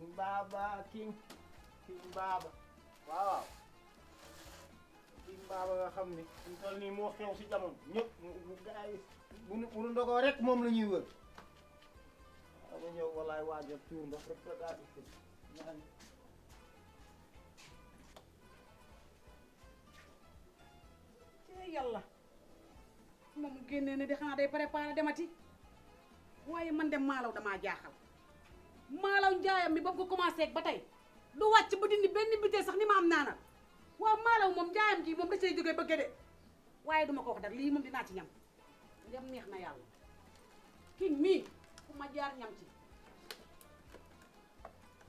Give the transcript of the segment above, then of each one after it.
King Baba waaw King Baba nga xam ni ñu toll nii moo xew si jamono ñëpp gars yi bu nu ndogoo rek moom la ñuy wër waaw ma ñëw walaay waajal tuur ndox rek la daal di ñaan yàlla moom génnee ne di xanaa day préparé demati waaye man dem maalaw damaa jaaxal maalaw njaayam mi ba ko commencé ba tey du wàcc ba dindi benn bitee sax ni ma am naanal waaw maalaw moom njaayam ji moom da cay jógee bëgg de waaye duma ko wax dara lii moom dinaa ci ñam dem neex na yàlla king mii fu ma jaar ñam ci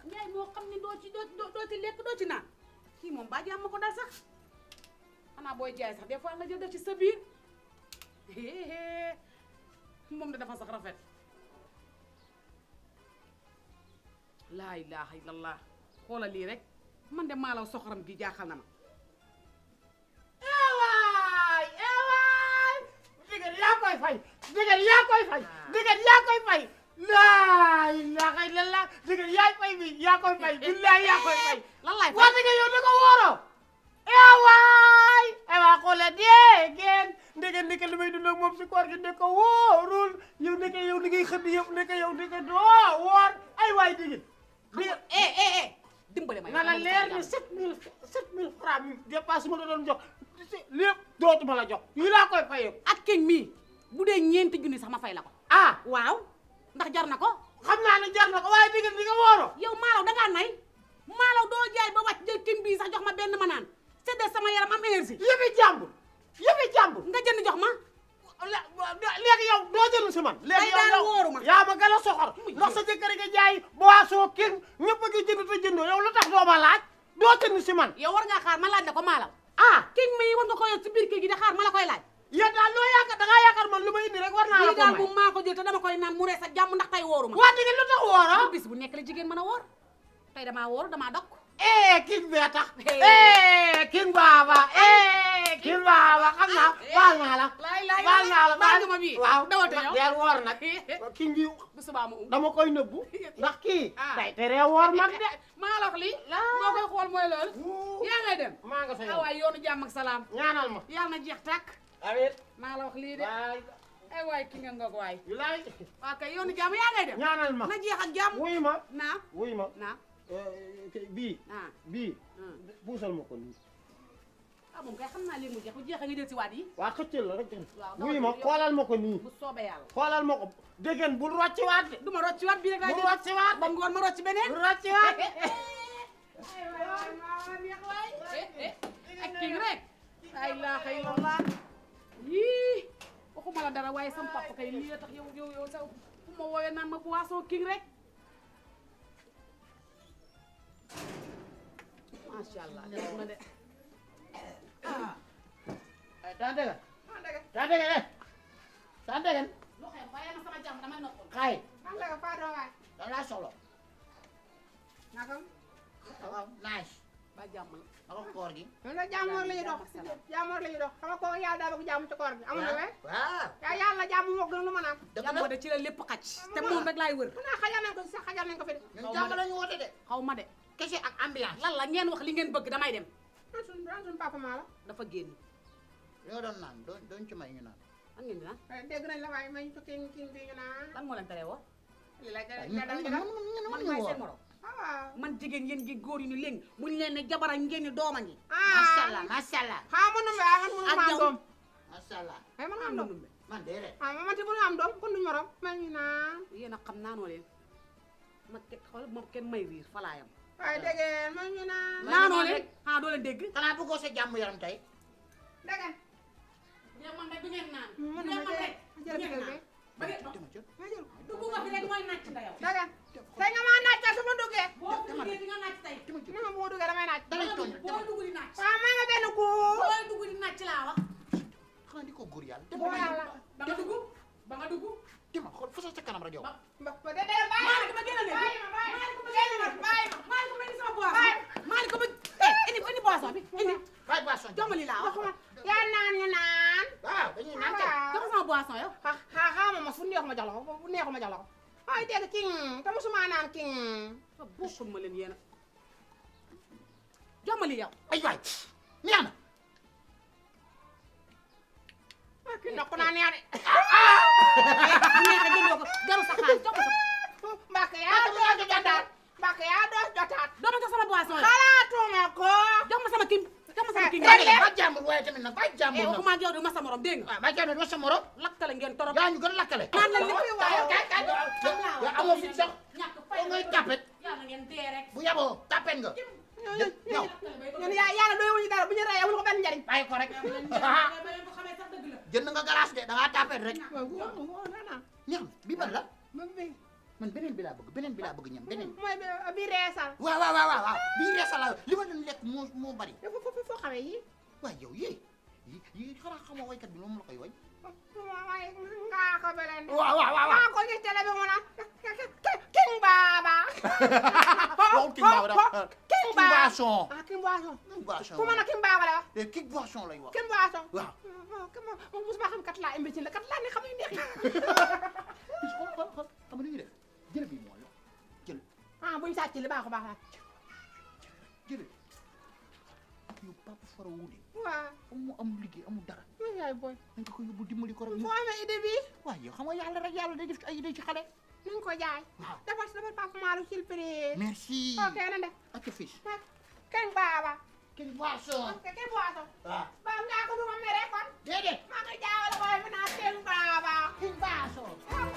njaay moo xam ne doo ci lekk doo ci naan kii moom baa jaam ma ko dal sax xanaa booy jaay sax des fois nga jël def ci sa biir moom da dafa sax rafet laa ilaha illallah xoola lii rek man de maalaw soxoram gi jaaxal na ma ewaay digal yaa koy fay digal yaa koy fay digal yaa koy fay laa ilaha illallah digal yaa koy bi yaa koy fay billahi yaa koy fay lan laay fay waa digal yow da ko wóoroo ewaay ewa xoole dee geen ndeke li may dund ak moom si koor gi ndeke wóorul yow ndeke yow li ngay xëdd yëpp ndeke yow ndeke doo woor ay waay digal dimbale ma na la leer ni 7000 francs mi dépasse ma la doon jox lépp dootuma la jox yi laa koy fayee ak king mii bu dee ñeenti junni sax ma fay la ko ah waaw ndax jar na ko xam naa ne jar na ko waaye digal di nga wóoroo yow maalaw dangaa nay maalaw doo jaay ba wàcc jël king bii sax jox ma benn ma naan seddee sama yaram am énergie yëfi jàmbur nga jënd jox ma léegi yow doo jënd si man léegi daal yow wóoruma yaa ma gën a soxor ndax sa jëkkër nga jaay boisson king ñëpp a ngi jënd te jëndoo yow lu tax doo ma laaj doo jënd si man yow war ngaa xaar ma laaj la ko maalaw ah king mii war nga ko yor ci biir kër gi di xaar ma la koy laaj yéen daal loo yaakaar da ngaa yaakaar man lu ma indi rek war naa la lii ko daal may bu maa ko jël te dama koy naan mu rees ak jàmm ndax tey wóoruma waa digal lu tax wóoroo bis bu nekk la jigéen mën a wóor tey damaa wóor damaa dog king bee tax king Baba king Baba xam naa baal naa la baal naa la baal nga ma bii waaw dawal te ñëw deel woor nag king bi bu subaa mu dama koy nëbbu ndax kii ah day teree woor mag de maa la wax lii moo koy xool mooy loolu yaa ngay dem maa nga sa yow waaye yoonu jàmm ak salaam ñaanal ma yàlla na jeex tàkk amiin maa la wax lii de ay waay ki nga ngoog waay bilaay waa kay yoonu jàmm yaa ngay dem ñaanal ma na jeex ak jàmm wuy ma naa wuy ma naa bii ah bii puusal ma ko nii ah moom kay xam naa léegi mu jeex bu jeexee nga jël si waat yi waa xëccal la rek waaw wuy ma xoolal ma ko nii bu soobee yàlla xoolal ma ko déggen bul rocci waat de du ma rocci waat bii rek laa bul jël rocci waat ba ngoon ma rocci beneen bul rocci waat ay waay maa neex waay ak kii rek la ilaha illallah yii waxuma la dara waaye sam papa kay lii la tax yow sa fu ma woowee naan ma boisson king rek macha allah def na de taa degen taa degen taa degen lu xew bàyyi ma sama jàmm damay noppal xaay Naka Fatou waay. da laa soxla Naka. waaw nice ba jàmm la naka koor gi ñun de jàmm la ñuy dox. jàmm la ñuy dox xam nga kooku yàlla daa bëgg jàmm ci koor gi amul na we. waaw yaa yàlla jàmm moo gën lu mën a am. dëgg jàmm la de ci la lépp xaj te moom rek laay wër mu ne xajal nañ ko si sax xajal nañ ko fi de. ñun jàmm la ñu woote de xaw ma de kese ak ambiance lan la ngeen wax li ngeen bëgg damay dem an suñ papa maa la. dafa génn ñoo doon naan doon ci may ñu naan lan ngeen di naan dégg nañ la waaye may ñu king bi ñu naan. lan moo leen teree woo li la waaw la dal man maay seen morom waaw. man jigéen yéen gi góor yi ñu léegi buñ leen ne jabara ngeen ni dooma ngi macha allah macha allah ah man numbe ah man mënu ma am doom. macha allah ay man am doom. man déedéet ah man ti mënu am doom kon duñu morom. may ñu naan. yéen a xam naanoo leen ma xool moom kenn may riir falaayam waaye dégg ngeen may ñu naan. naanoo leen ah doo leen dégg xanaa bëggoo sa jàmm yaram tey dégg ngeen. yéen man rek du ngeen naan man yéen man ma rek jël du ngeen jël naan ba ngeen dama jël ma jël. dugg nga fi rek mooy nàcc ndayaw dégg ngeen. tey nga maa naaj su ma duggee. boo duggee di nga nàcc tey ni ma boo duggee damay naaj. dalay tooñ boo dugg di nàcc waaw may ma benn coup. boo dugg di nàcc laa wax xanaa di ko góor yàlla boo yàlla. ba nga dugg ba nga dugg dima xool fasal sa kanam rek yow ba de de bàyyi maa ko ma génn leen bàyyi ma bàyyi maa ko ma génn génn ma leen bàyyi ma. maa ko ma indi sama boisson maa ko ma indi boisson bi indi bàyyi boisson jox ma lii laa wax yaa naan ñu naan. waaw dañuy naan kay jox ma sama boisson yow xaaral ma su neexu ma jox la ko bu neexu ma jox la ko. ay dégg king te musuma naan king. bokkul ma leen yéen a jommali yow. ay waay neex na. kii ndox naa neex de. bu neexee jëndoo ko jaru sa xaalis jox ma sa. Mbacke yaa doon jotaat. Mbacke yaa doon jotaat. doo ma jox sama boisson yi. xalaatuma ko. jox ma sama kim jox ma sama kim. ba jàmbur waaye tamit nag ba jàmbur nag. waxuma ak yow du ma sa morom dégg nga. waaw ba jàmbur ma sa morom. lakkale ngeen torop. yaa ñu gën a lakkale. naan la li yow amoo fi sax. ñàkk fay ngay tapet. yàlla ngeen dee rek. bu yaboo tapet nga. ñëw ñun yàlla doy wuñu dara bu ñu rey amul ko benn njariñ. bàyyi ko rek. ba leen ko xamee sax dëgg la. jënd nga glace de da ngaa tapet rek. waaw ñam bi ban la. bi man beneen bi laa bëgg ñam beneen. mooy bi reesal. waaw bii reesal la li ma doon lekk moo bari. foo xamee yi. waaw yow yii xanaa xamoo waykat bi moom la koy way. waaye ngaa ko beleen. waaw ngaa ko gis télé bi mu naan King Baba. waxul King Baba da King Boisson. King King Boisson. Boisson. fu ma na King Baba la wax. King Boisson lay wax. King Boisson. waaw. musuma xam kat laa imbécile la kat laa ne xam yu neex yi. xool xam nga nu ñuy def jël bi mooy jël. bu ñu sàcc li baax a jël yow papa fara wuude. waaw. mu am liggéey amul dara. yaay booy. dañ ko yóbbu dimbali ko rek. foo amee idée bi. waaw yow xam nga yàlla rek yàlla day def ay idée ci xale. nañ ko jaay. waaw defal papa Maalu surprise. merci. ok na def. ak fiche. King Baba. King Boisson. ok King Boisson. waaw. ba ngaa ko duma mere kon. déedéet. maa ngi jaawale ko fi naa King Baba. King Boisson.